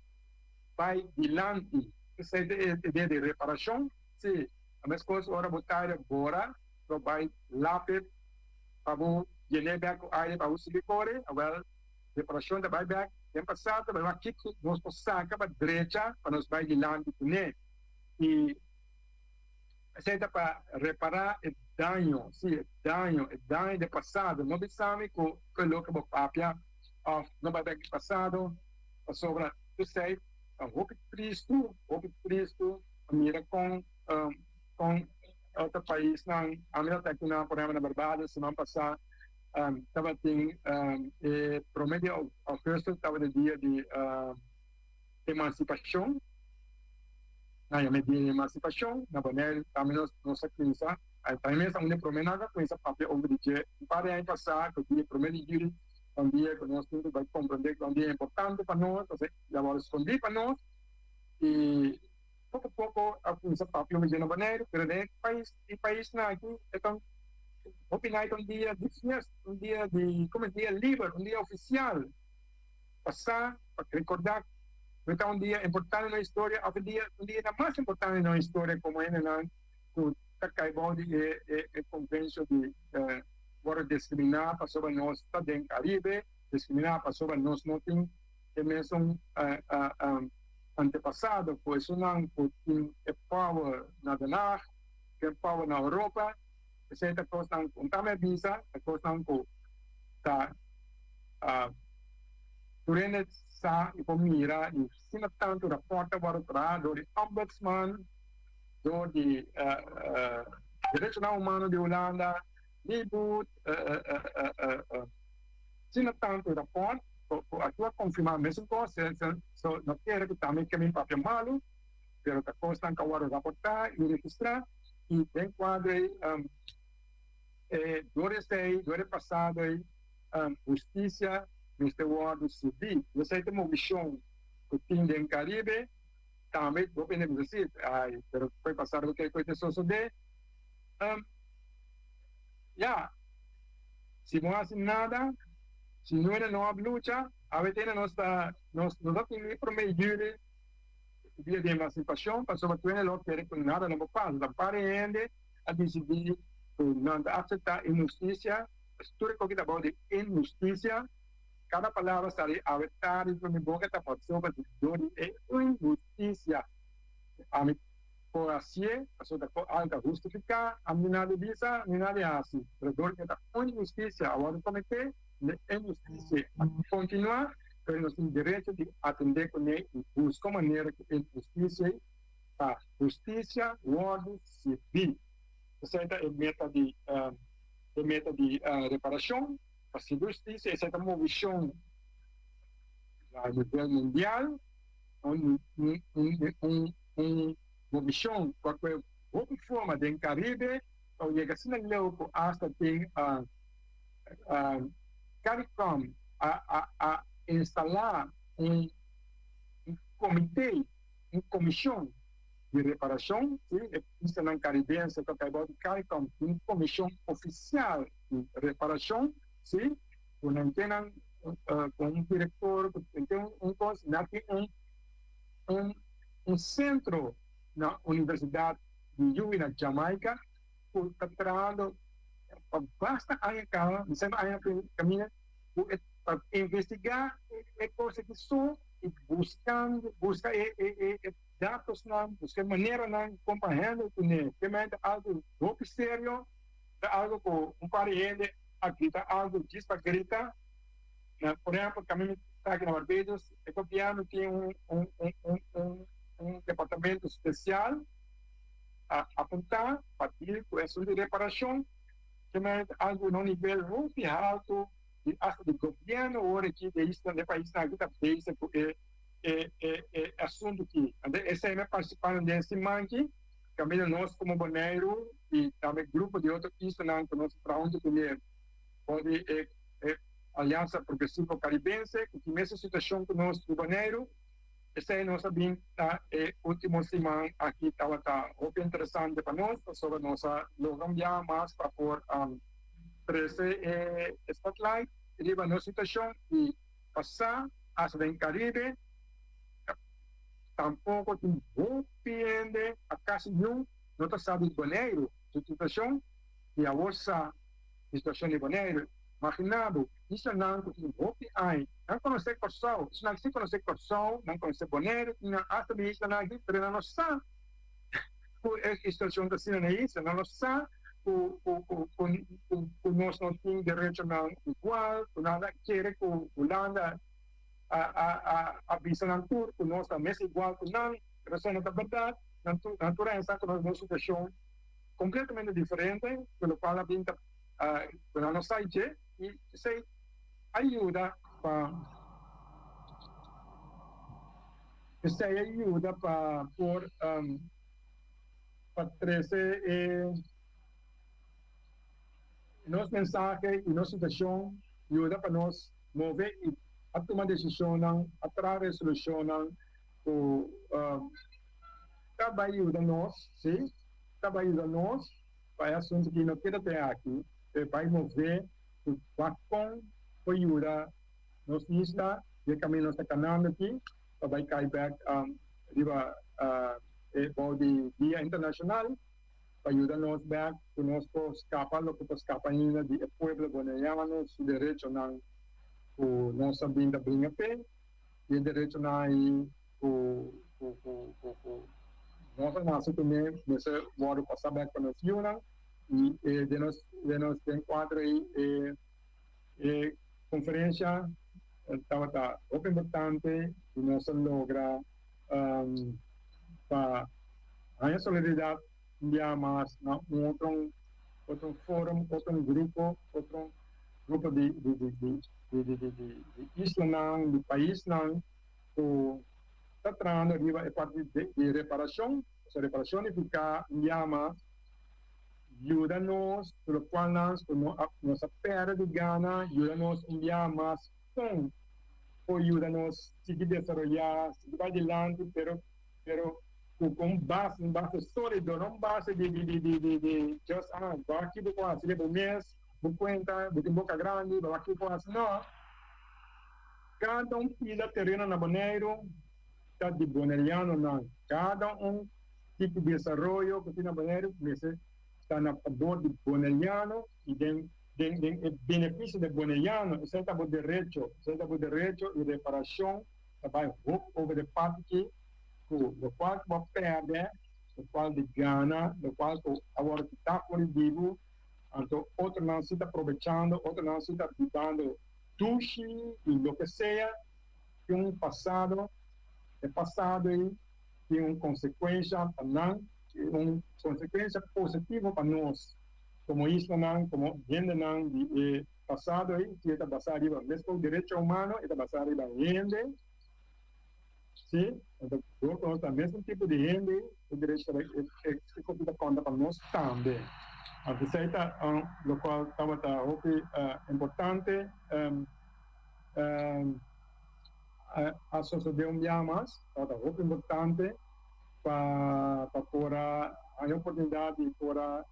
bai dilanti. Esei ta e idea di reparashon. Si, a meskos ora bo taria bora, bo bai lap'e. Pa bo yen'é bek ku aire pa bo sigui kore, awel reparashon ta bai bek den pasado, bai wak kiko nos por saka pa drecha pa nos bai dilanti kuné. I esei ta pa repará e daño, sí, e daño, e daño den pasado. No bisa mi ku e loke bo papia òf no bai bek di pasado, pasobra esei ta hopi tristu, hopi tristu pa mira kon kon. Otro paisnan, ami ta ku nan, por ehempel na Barbados siman pasá tabatin e promé di augustus tabata e dia di emansipashon, nan yama e dia di emansipashon, na Bonaire tambe nos nos a kuminsá, tambe mes ta un di e proménan ku a kuminsá papia over di dje un par di aña pasá ku dia promé di juli ta un dia ku nos tin ku bai komprendé ku ta un dia importante pa nos, pasobra e a wòrdu skondí pa nos i. Poko poko a kuminsá papia un na Boneiru, pero den e pais e paisnan aki e ta hopi nan e ta un dia di fiesta, un dia di komo un dia liber, un dia ofisial pa sa, pa rekordá ku e ta un dia importante na nos historia òf e dia un dia mas importante na nos historia komo hendenan ku ta kai bou di e e konvensio di wòrdu diskriminá pasobra nos ta den Karibe, diskriminá pasobra nos no tin e mesun antepasado ku esunnan ku tin e power na Den Haag, tin e power na Europa, esei ta kosnan ku un ta me bisa, ta kosnan ku ta tur hende sa i por mira i asina tantu rapòrt ta wòrdu traha dor di Ombudsman, dor di Derechonan Humano di Hulanda, Nibud, asina tantu rapòrt. Ku aki a konfirmá mesun kos, so no kere ku tambe ke mi papia malu, pero ta kosnan ku a wòrdu raportá i registrá i den kuadro ei e dor esei, dor e pasado ei hustisia mester wòrdu sirbí. Esei ta movishon ku tin den Karibe, tambe hopi hende bisa si, ai pero ku e pasado ku ke ta sosodé? Ya, si bo hasi nada. Si nuera no a lucha, awe tene nos ta nos no ta tin ni prome juli dia di emancipacion, pasobra tuene lo kere cu nada no por pasa. Ta par di hende a dicidi cu nan ta acepta inhusticia, pues tur e coki ta bao di inhusticia, cada palabra sali awe tardi for mi boca ta pasobra di dor di e inhusticia. Ami. Por hasié, pasobra ta algu ta hustifiká, ami no a bisa, mi no a hasi. Pero dor ku ta un inhustisia a wòrdu kometé, e inhustisia a kontinuá, pero nos tin derecho di atendé kuné i buska un manera ku e inhustisia ei pa hustisia wòrdu sirbí. Esei ta e meta di e meta di reparashon, pa sirbi hustisia. Esei ta movishon na nivel mundial. Un un movishon ku a kue hopi forma den Karibe pa yega asina leu ku asta tin Caricom a instalá un komité, un komishon di reparashon, si, e islanan karibense ku a kai bou di Caricom tin un komishon ofisial di reparashon, si, ku nan tin nan ku un direktor, ku tin un kos, nan tin un. Un un sentro na Universidat di Yui na Jamaica ku ta trahando pa basta aña kaba, mi sèn aña kaminda ku e pa investigá e kos aki so i buskando buska e e e datosnan, buska e maneranan kon pa handle kuné. Kementi algu hopi serio, ta algu ku un par di hende a grita algu djis pa grita. Por ehèmpel, kaminda mi ta aki na Barbados, E gobièrnu tin un un un un un departamento spesial a apuntá pa deal ku esun di reparashon, kende ta algu na un nivel hopi haltu di asta di gobièrnu ora aki di e isla di e paisnan aki ta bezig ku e e e e asuntu aki. Anto esei mi a partisipá den e siman aki kaminda nos komo Boneiru i tambe grupo di otro islanan ku nos ta traha huntu kuné for di e e Aliansa Progresivo Karibense ku tin mesun situashon ku nos di Boneiru. Esei nos a bin na e último siman aki tabata hopi interesante pa nos pasobra nos a logra un biaha mas pa por trese e spotlight riba nos situashon i pasá hasta den Karibe tampoko tin hopi hende a kasi niun no ta sa di Boneiru su situashon i awor sa situashon di Boneiru. Maginá bo, islanan ku tin hopi aña, nan konosé Kòrsou, esnan si konosé Kòrsou, nan konosé Boneiru, i nan asta di islanan aki, pero nan no sa ku e situashon ta asina na e isla, nan no sa ku ku ku ku ku nos no tin derechonan igual, ku nan a kere ku Hulanda a a a a bisa nan tur ku nos ta mes igual ku nan, pero esei no ta bèrdat, nan tur nan tur a hensá ku nos den un situashon kompletamente diferente, ku lokual a bin ta. Ku nan no sai dje i esei a yuda pa esei a yuda pa por pa trese e nos mensahe i nos situashon yuda pa nos move i a tuma desishonnan a traha resolushonnan ku ta bai yuda nos si ta bai yuda nos. Pa e asuntu ki no keda te aki, e bai move ku wak kon por yuda nos isla di e kaminda nos ta kanando aki pa bai kai bek riba e bou di dia internashonal pa yuda nos bek ku nos por skapa loke por skapa ainda di e pueblo boneriano su derechonan ku nos a bin ta bringa p'e i e derechonan ahi ku ku ku ku ku nos a nase kuné mester wòrdu pasá bèk pa nos yunan i e den nos den nos den kuadro ei e e konferensha tabata hopi importante i nos a logra pa haña solidaridat un bia mas na un otro otro forum otro grupo otro grupo di di di di di di di di islanan di paisnan. ku ta trahando riba e parti di reparashon, pasobra reparashon nifiká yama yuda nos ku lokual nan ku no a nos a pèrdè di gana, yuda nos un bia mas kon por yuda nos sigui desaroyá, sigui bai dilanti, pero pero ku un base, un base sólido, no un base di di di di di just ah bo aki bo por hasi bo mes, bo kuenta, bo tin boka grandi, bo aki bo por hasi, no. Kada un pida tereno na Boneiru ta di bonerianonan. Kada un tipo di desaroyo ku tin na Boneiru mester ta na fabor di boneriano i den den den e benefisio di boneriano. Esei ta bo derecho, esei ta bo derecho i reparashon ta bai hopi over e parti aki ku lokual ku bo a pèrdè. Lokual di gana, lokual ku a wòrdu kitá for di bibu, anto otronan si ta probechando, otronan si ta bibando dushi i loke sea, tin un pasado, e pasado ei tin un konsekuensha pa nan i un konsekuensha positivo pa nos komo islanan, komo hendenan di e pasado ei, si e ta basá riba meskos derecho humano, e ta basá riba hende. Sí, anto dor ku nos ta mesun tipo di hende, e derecho ta bai e kopi ta konta pa nos tambe. Anto esei ta lokual tabata hopi importante a sosodé un bia mas, tabata hopi importante pa pa por a haña oportunidat di por a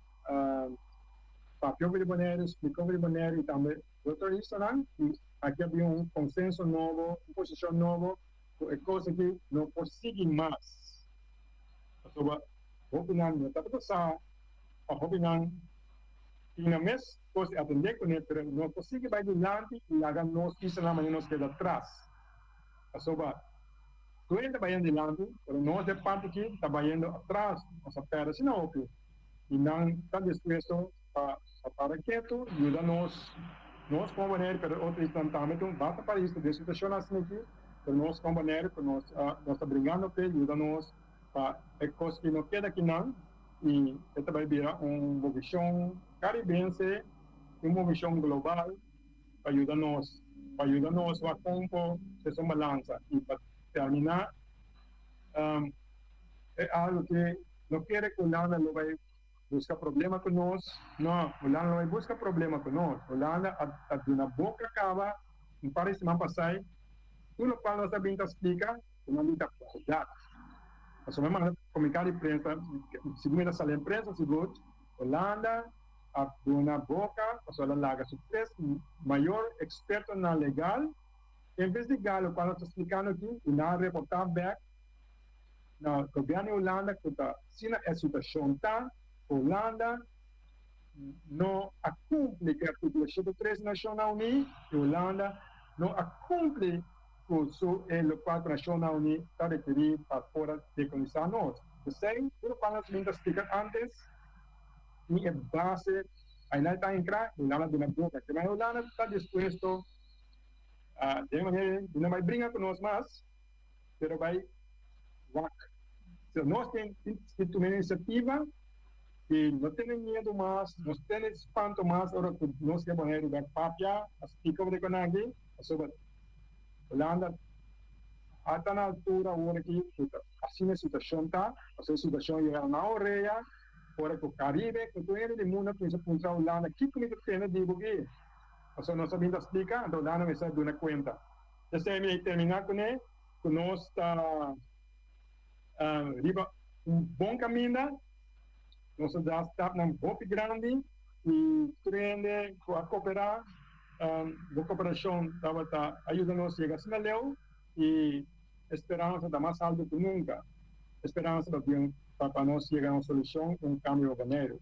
papia over di Boneiru, splika over di Boneiru i tambe otro islanan i aki a bin un konsenso nobo, un posishon nobo ku e kos aki no por sigui mas pasobra hopinan no tabata sa òf hopinan tin nan mes kos di atendé kuné pero no por sigui bai dilanti i laga nos islanan manera nos keda tras pasobra tur hende ta bayendo dilanti pero nos den parti aki ta bayendo atras nos a pèrdè asina hopi i nan ta dispuesto Pa para ketu yuda nos, nos como Boneiru pero otro islan tambe tin un basta pais ta den situacion asina aki, pero nos como Boneiru cu nos nos ta bringando p'e yuda nos pa e cos aki no keda akinan y e ta bay bira un movicion caribense y un movicion global pa yuda nos, pa yuda nos wak con por trece un balansa y pa termina e algo ki no kere cu Hulanda lo bay Buska problema ku nos? No, Hulanda no bai buska problema ku nos. Hulanda a a duna boka kaba un par di siman pasai tur lokual nos a bin ta splika ku nan bin ta bèrdat. Pasobra mi manda komunikado di prensa, sigur mi ta sali den prensa sigur, Hulanda a duna boka pasobra el a laga su tres mayor ekspertonan legal investigá lokual nos ta splikando aki i nan a reportá bèk Na gobièrnu di Hulanda ku ta asina e situashon ta, Hulanda no a kumpli ku e artíkulo 103 di Nashonnan Uní i Hulanda no a kumpli ku su e lokual ku Nashonnan Uní ta rekerí pa por a dekolonisá nos. P'esei tur lokual nos bin ta splika ántes tin e base ainan ta hinkrá i Hulanda duna boka. Ke manera Hulanda ta dispuesto a den manera di no bai bringa ku nos mas. pero bai wak. Si nos tin tin tuma inisiativa i no tene miedu mas, no tene spanto mas ora ku nos ke Boneiru bai papia, a splika over di konaki, pasobra Hulanda a ta na altura awor aki ku ta asina e situashon ta, pasobra e situashon yega na orea ora ku Karibe ku tur hende di mundu a kuminsá puntra Hulanda kiko mi ta tene di bo aki, pasobra nos a bin ta splika anto Hulanda mester a duna kuenta. Esei mi a terminá kuné ku nos ta riba un bon kaminda. Nos a da stapnan hopi grandi i tur hende ku a koperá, bo koperashon tabata a yuda nos yega asina leu i e speransa ta mas altu ku nunka. E speransa ta bin pa nos yega na un solushon i un kambio pa Boneiru.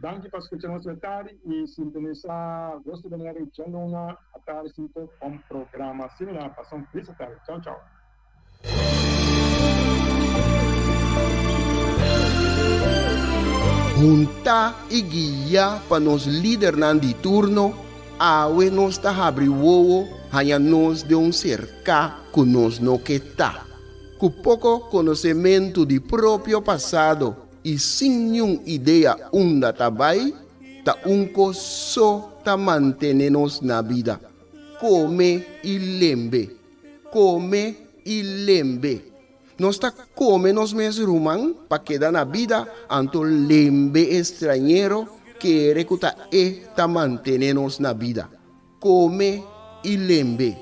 Danki pa skucha nos e tardi i sintonisa Voz di Boneiru djaluna atardi sinto pa un programa similar. Pasa un felis atardi. Chau chau. Huntá i guiá pa nos lidernan di turno, awe nos ta habri wowo haña nos den un serká ku nos no ke ta. Ku poko konosementu di propio pasado i sin niun idea unda ta bai, ta un kos so ta mantene nos na bida, kome i lembe, kome i lembe. Nos ta kome nos mes ruman pa keda na bida, anto lembe e strañero kere ku ta e ta mantene nos na bida. Kome i lembe.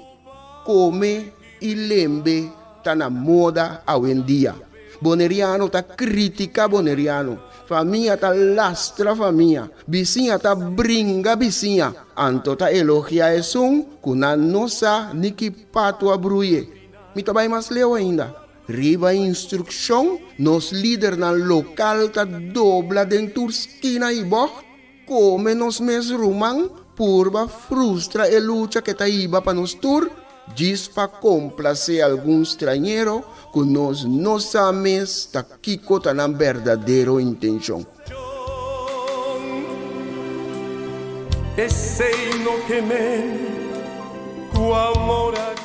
Kome i lembe ta na moda awendia. Boneriano ta kritika boneriano, famia ta lastra famia, bisiña ta bringa bisiña, anto ta elogia esun ku nan no sa ni ki patu a bruye. Mi ta bai mas leu ainda. Riba instrukshon, nos lidernan lokal ta dobla den tur skina i bògt. Kome nos mes ruman purba frustra e lucha ke ta hiba pa nos tur? djis pa komplasé algun strañero ku nos no sa mes ta kiko ta nan berdadero intenshon. Esei no ke men ku amor a.